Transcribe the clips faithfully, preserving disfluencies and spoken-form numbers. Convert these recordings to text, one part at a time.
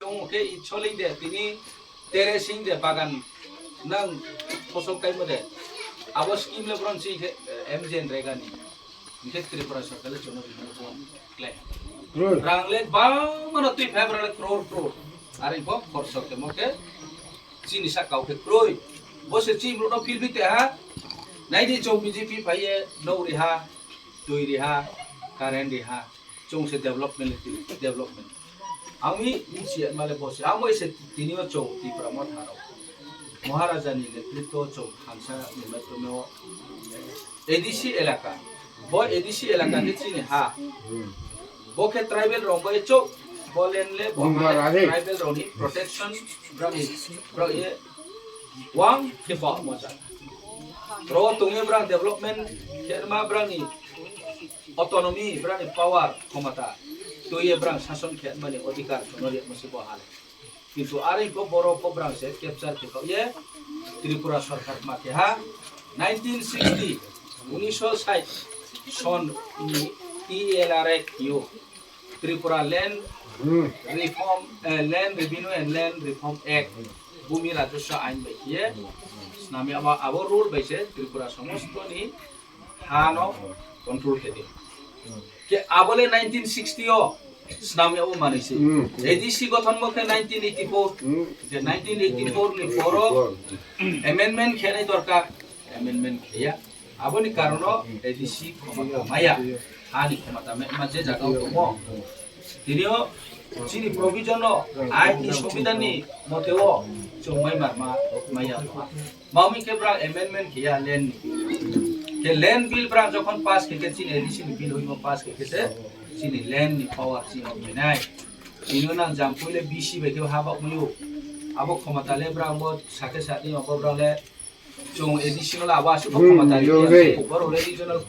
Omo khe i soling de tini tere sing de bagan nang phosok kaimo de. Abo scheme le bron si khe, eh, M G N Rega ni. Hingkhe Tripura sorkar le chwngno rinani bon klai. Rang le bangmano twi phai bwrale crore crore. Are bo khorsok temo khe chini sak kau khe kroi. Bo se chini borokno phil phite ha. Naidi chwng B J P phaiye, nok riha, twi riha, current riha. Chwng se development, development. Ami michi male bo se. Amo se tini o chwng Tipra Motha rok. Maharaja ni netritwo chwng thansa ni maitromeo A D C elaka. Bo A D C elaka khe chini ha. Bo khe tribal rok bai chok. Bo land le bo ha le tribal rok ni protection brani, brok ye wang khe bo moja. Ro tongye brang development khe ma brang ni autonomy, brang ni power, khomota. Twi ye brang sason khe mani odhikar chwngno ri mo se bo ha le. Kintu are ko borok ko brang se capture khe kok ye Tripura sorkar ma keha nineteen sixty, unisho sait son ni T L R Act yo Tripura Land Reform, eh, Land Revenue and Land Reform Act, Bhumi Rajaswa Ain bai ye snami abo, abo rule bai se Tripura somosto ni ha no control khe di. Ke abo le nineteen sixty o snam ya o manwi se. Hmm. A D C gothon bo khe nineteen eighty-four. Hmm. Je nineteen eighty-four ni poro amendment khe nai dorkar, amendment khe ya. Aboni karono A D C khomota maya. Hani khomota ma, ma je jaga o tongo. Tini o chini provision o, ain ni sombidhan ni mote o chwng mai mar ma, maya. Mami khe brang amendment khe ya land ni. Khe land bill brang jokhon pass khe khe chini A D C ni bill hoimo pass khe khe se chini land ni power chini o minai. Chini o nang jampui le B C bai khe ha bak muyo. Abo khomota le brang bo sake sake obo brang le chwng A D C no le abo aswk bo khomota ri khe se borok le regional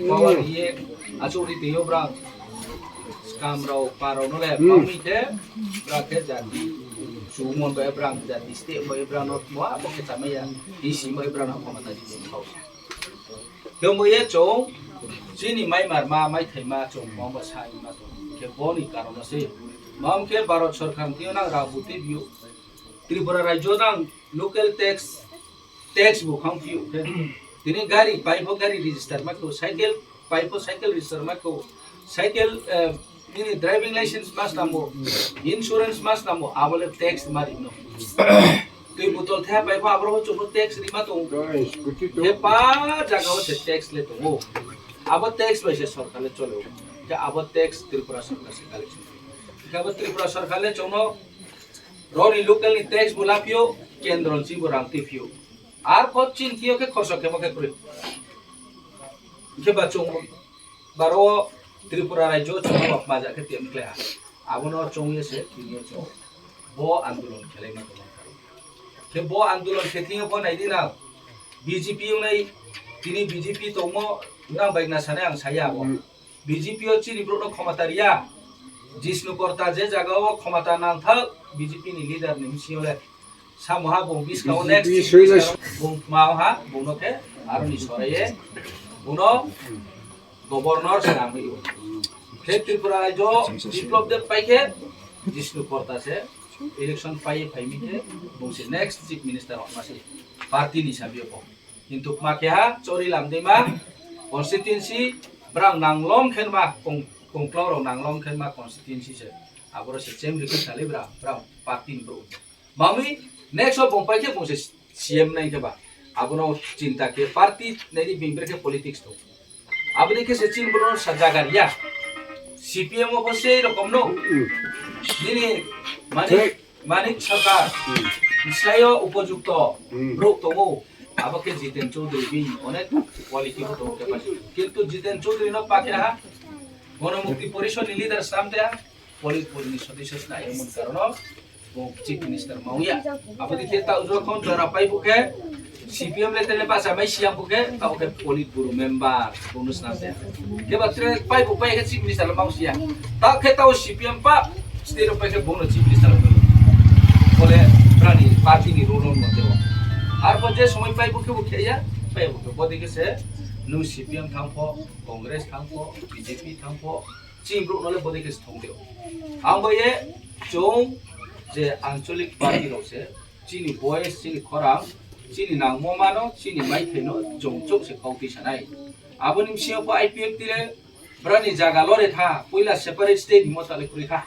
power ye achuk ri twi o brang. Skam rok, pa rok no le, hmm, pangwi khe, bwrang khe jati. Sumon bai bwrang jati, state bai bwrang no mo abo khe chamaya, D C bai bwrang no khomota di tong kha. Khe mo ye chwng, chini mai mar ma, mai thai ma, chwng mo ba sai ma tong. Khe boni karon no se. Mam khe Bharat Sarkar twi nang rang buti biyo. Tripura rajyo nang local tax, tax bo khang phiyo khe. Tini gari, pai pho gari register ma kho, cycle, pai pho cycle register ma kho, cycle, eh, nini driving license mas namo, insurance mas namo, abo le tax ma rino. Twi botol the pai pho abro chukno tax ri ma tong. He pa jaga o se tax le tongo. Abo tax bai se sorkar le cholo. Ke abo tax Tripura sorkar se collection. Ke abo Tripura sorkar le chokno roni local ni tax bo lapio, kendro ni bo rang twi phio. Ar pho chin khe khe khorsa khe bo khe kwrwi. Khe ba chwng baro Tripura rajyo chwng bo maja khe tiyam khlai ha. Abono chwng ye se tini chwng bo andolon khlai ma tong kha. Khe bo andolon khe tini bo nai di na B J P wngnai tini B J P tongmo nang bai na sanai ang saya abo. Hmm. B J P o chini borokno khomota riya. Jishnu Porta je jaga o khomota nangthak B J P ni leader ni bisingo le. Samoha bung biskang o next chief minister bung maha bung no khe aroni soraye. Buno governor swnam rio. Khe Tripura rajyo Biplop Deb pai khe Jishnu Porta se election pai phai mi khe bung se next chief minister wngma se party ni sabi o. Kintu ma keha chori lamdima constituency brang nanglom khenma kong-, kongklong rok nanglom khenma constituency se. Aboro se chem rikhi sali bra, brang party ni bro. Mami next o bongpai khe bongse C M nai khe ba. Abono chinta khe party nai di bingbre khe politics to. Aboni khe se chin bro sa jaga riya. C P M o ko sei rokom no. Nini mani Manik Sarkar, hmm, Israel upojukto, hmm, bro tongo, abo khe Jiten Chaudhary bini onek quality bo tongo capacity. Kintu Jiten Chaudhary no pakhe ha, Gonomukti Porishod ni leader samte ha, Politburo ni sodisyo sna emon karono bo chief minister mauya. Abo dikhe ta ujwa khon jora pai bukhe, C P M le tele basa mai siang bukhe, ta bukhe Politburo member, bonus na se. Khe ba tre pai bu pai khe chief minister le mau siya. Ta khe ta o C P M pa, state o pai khe bono chief minister le mau. Bole brani party ni rule on mate o. Ar bo je somoi pai bukhe bukhe ya, pai bukhe. Bo dikhe se, nung C P M thang pho, Congress thang pho, B J P thang pho, chini brouh no le bodei khe se thong teo. Ang bo ye chwng je ancholic party rok se chini voice, chini khorang, chini nangmo mano, chini maithaino chwng chwng se kok twi sanai. Aboni bisingo bo I P F T le brani jaga lore tha, puila separate state himo tale kwrwi kha.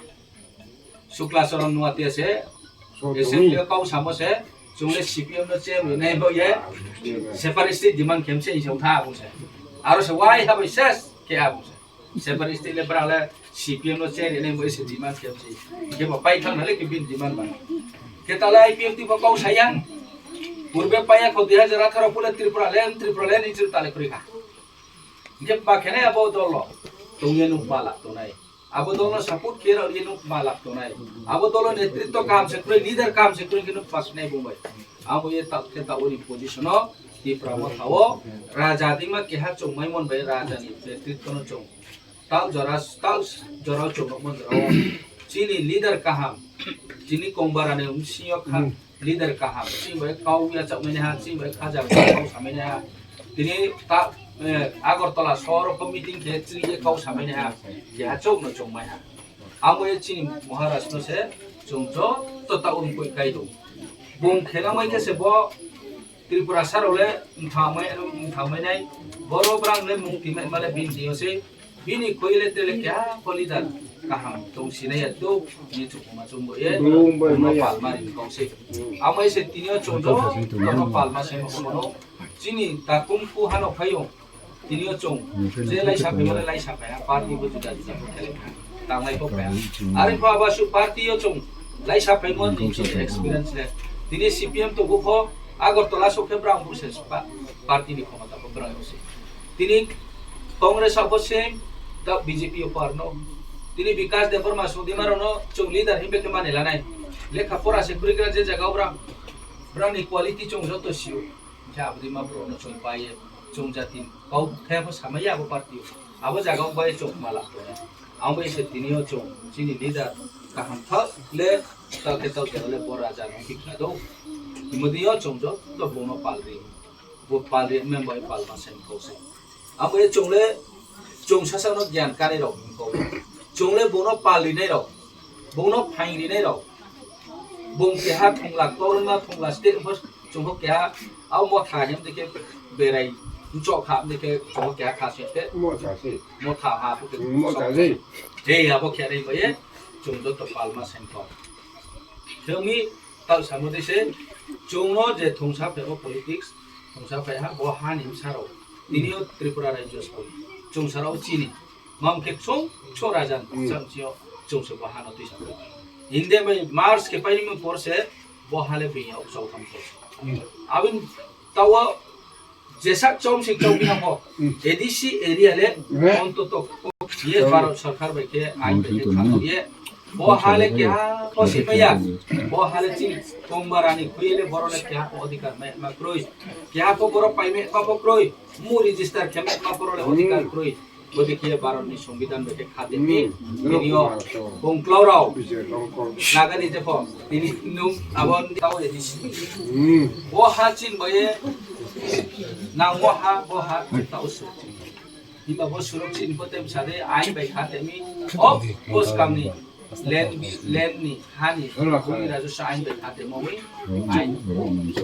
Sukla Charan Noatia se assembly o kok samo se, chwng le C P M no chair rwnai bo ye separate state demand khem se isong tha abo se. Aro se wai ha bai ses khe abo se. Separate state le bra le C P M no chair rwnai bo se demand khem se. Khe bo pai thang le khe bin demand ba. Khe tale I P F T bo kok sayang. Purbe paya kho dui hajar atharo pule Tripura land, Tripura land ni tale kwrwi kha. Hingke ba khe nai abo dolo tongye nuk malak tonai. Abo dolo support khe rok ye nuk malak tonai. Abo dolo netritto kaham se kwrwi, leader kaham se kwrwi khe nuk pasinai bumbai. Abo ye tak khe tak uni position o Tipra Motha o raja dima keha chongmai mon bai raja ni netritto no chong. Tal jora, tal jora chong mon jora o. Chini leader kaham, chini kong bara ni bisingo kha, leader kaham, chini bai kau ya chak mani ha, chini bai khaja bai kau samani ha. Tini ta, eh, Agartala sohor ko meeting khe chini ye kau samani ha, ya chok no chong mai ha. Amo ye chini Maharaj no se chong joto ta ung koi kai do. Bung khela mai khe se bo Tripura sarok le mthangmai, mthangmai nai, boro brang le mung timai male bin tiyo se, bini koi le tele kya ko leader kaham tong sinai ya do, ni chukuma chumbo ye, Bung bai maya. Palma rin kong se. Amai se tiniyo chong do, kono palma se mo kono, chini takum ku hano phayo, tiniyo chong, je laisa phaimale laisa phaiya, party bo juda juda khe khelai kha. Tanglai bo phaiya. Are pha ba su party yo chong, laisa phaimo ni chini experience le. Tini C P M to bupho, Agartala so khe brang bu se pa-, party ni khomota bo brang se. Tini Congress abo se, ta B J P o parno. Tini Bikash Debbarma Sudima rono chong leader himbe khe mani lanai. Lekha pora se kwrwi gra je jaga o brang, brang ni quality chong joto sio. Khe abri ma bro no chong pai ye, chong jati. Kau khe bo samai ya abo party. Abo jaga o bai chong mala. Ang bai se tini o chong, chini leader kaham thak le, ta khe ta jaga le bo raja no ki khna do. Imodi o chong joto bono palri. Bo palri member palma sen kau se. Abo ye chongle, chong sasa no gyan kani rok hingko. Chongle bono pal rinai rok, bono phaing rinai rok. Bung keha thongla, korma thongla, state bus chongo keha, au motha hem dike berai, chok ha dike chongo keha kha se te. Motha se. Motha ha pute. Motha se. Hey, abo khe rai boye, chong joto palma sen kau. Themi, Tal samo de se, chwngno je thongsa phaibo politics, thongsa phaiha bo hani bwsarok. Tini o Tripura rajyo song, chwng sarao chini. Mam khe chwng, chwng rajan, chwng chio, chwng se bo hano twi sa. India bai Mars khe paini mo por se, bo hale bini ok chau tham por se. Abin tawa Jesak chom sik chom bina ho. A D C area le ontoto ye Bharat sarkar bai khe ain bai khe khatu ye. Bo hale keha posi maya. Bo hale chini kongbarani khuye le boro le keha po adhikar ma, ma kroi. Keha po boro pai me pa po kroi. Mu register khe me pa boro le adhikar kroi. Bodi khe Bharat ni Songbidan bai khe khate mi. Tini o bongklao rao. Naga ni jepho. Tini nung abo tao A D C. Bo ha chin bai ye. Nang bo ha, bo ha, tao suruk chin. Himba bo suruk chin bo tem sade ain bai khate mi. O, bos kam ni. Land, land ni, ha ni. Bumi rajaswa ain bai khate mo mi. Ain,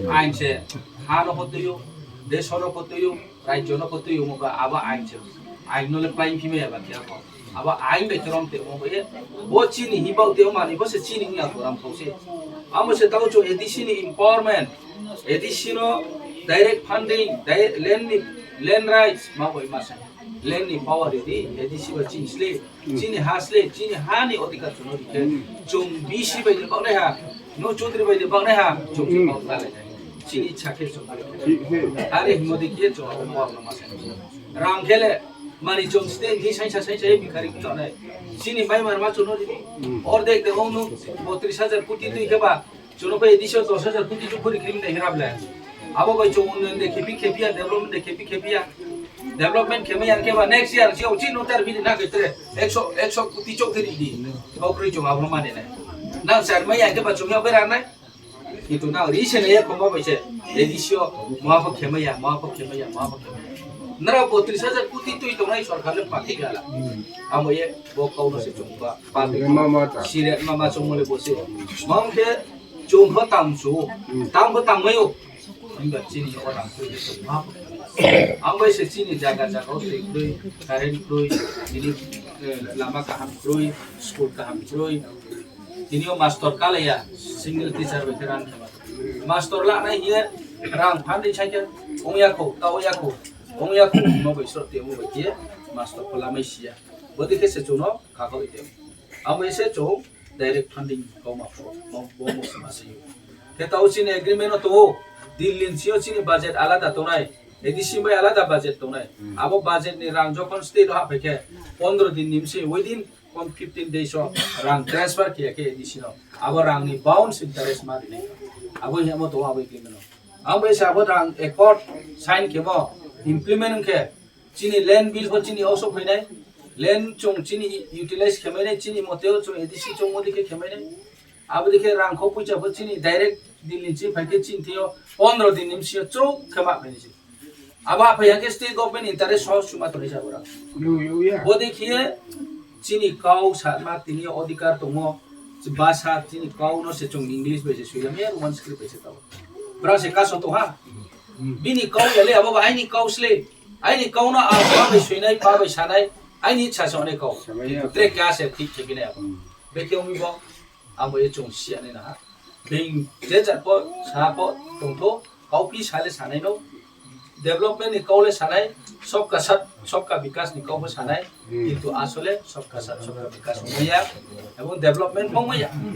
ain se. Ha no ho tuyo. Desh no ho tuyo. Rajyo no kotwi omo ba abo ain se. Ain no le plain phimaya ba kya ko. Abo ain bai torom te omo ba ye. Bo chini hi bau te omo ani bo se chini wngya koram thau se. Amo se tau cho A D C ni empowerment. A D C no direct funding, di-, land ni, land rights ma bai ma se. Land ni power di A D C ba chini sle. Chini ha sle, chini ha ni odhikar chwngno rikhe. Chwng B C bai ni bagnai ha, no Chaudhary bai ni bagnai ha, chwng se kok talai nai. Chini ichha khe chwng talai. Are himodi khe chwng abo mor no ma sai. Rang khe le, mani chwng state hi saisa saisa ye bhikhari khe tongnai. Chini bai mar ma chwngno ridi. Ordek de ong no botris hajar koti twi khe ba, Chwngno bai A D C o dos hajar koti chuk phuri khe mwnai hirap le. Abo bai chwng unnayon de khepi khepiya, development de khepi khepiya. Development khe maya khe ba next year chwng chi notar bini na khe tre ekso, ekso koti chok khe ridi. Bo kwrwi chwng abo mani nai. Nang char maya khe ba chwng ya beranai. Kintu nang ri se nai khoma bai se A D C o moha pho khe maya, moha pho khe maya, moha pho khe maya. Nara bo tris hajar koti twi tongnai sorkar le pati gala. Amo ye bo kau no se chungba. Pati. Mama ta. Sire mama chungmole bo se. Mom ke chungba tam su. Tam bo tam mayo. Himba chini o rang twi se chungba. Ang bai se chini jaga jaga o twi twi, current twi, ini, eh, lama kaham twi, school kaham twi. Tini o master kalaya, single teacher bai khe rang khema. Master lanai hiye rang phan ri sai khe ongya kho, ta ongya kho, ongya kho, no bai sro te mo bai khe master ko lamai siya. Bodi khe se chuno kha kho ite. Amo ese chu direct funding ko ma pho, mo bo mo se ma se. Khe ta o chini agreement o to, Delhi ni sio chini budget alada tonai, A D C bai alada budget tonai. Abo budget ni rang jokhon state o haphe khe pondro din ni bisi within kon fifteen days o rang transfer khe khe A D C no. Abo rang ni bounce interest ma rinai. Abo hemo to abo khe mano. Abo se abo rang accord sign khe mo implement khe chini land bill pho chini oso phainai. Land chung chini utilize khe mainai chini moteo chung A D C chung modi khe khe mainai. Abo dikhe rang kho puisa pho chini direct Delhi ni chi phai khe chini thio pondro din ni sio chuk khe ma phainai. Abo aphai hake state government interest sohor suma tonwi sa bora. Yo, yo, ya. Bo dekhiye chini kau sama tini odhikar tongo. Basa chini kau no se chung English bai se suilam ya Roman script bai se tao. Bra se kaso to ha. Bini kau ya le abo ba aini kau sle. Aini kau no a ba bai suinai, ba bai sanai. Aini ichha se onai kau. Samaya. Tre kya se thik thik ne abo. Bekhe umi bo. Abo ye chung siya ne na ha. Bing je jat po sa po tongtho. Kau pi sale sanai no. Development ni kau le sanai, sabka sat, sabka bikas ni kau bo sanai, kintu asole sabka sat, sabka bikas wngmaya, ebong development wngmaya.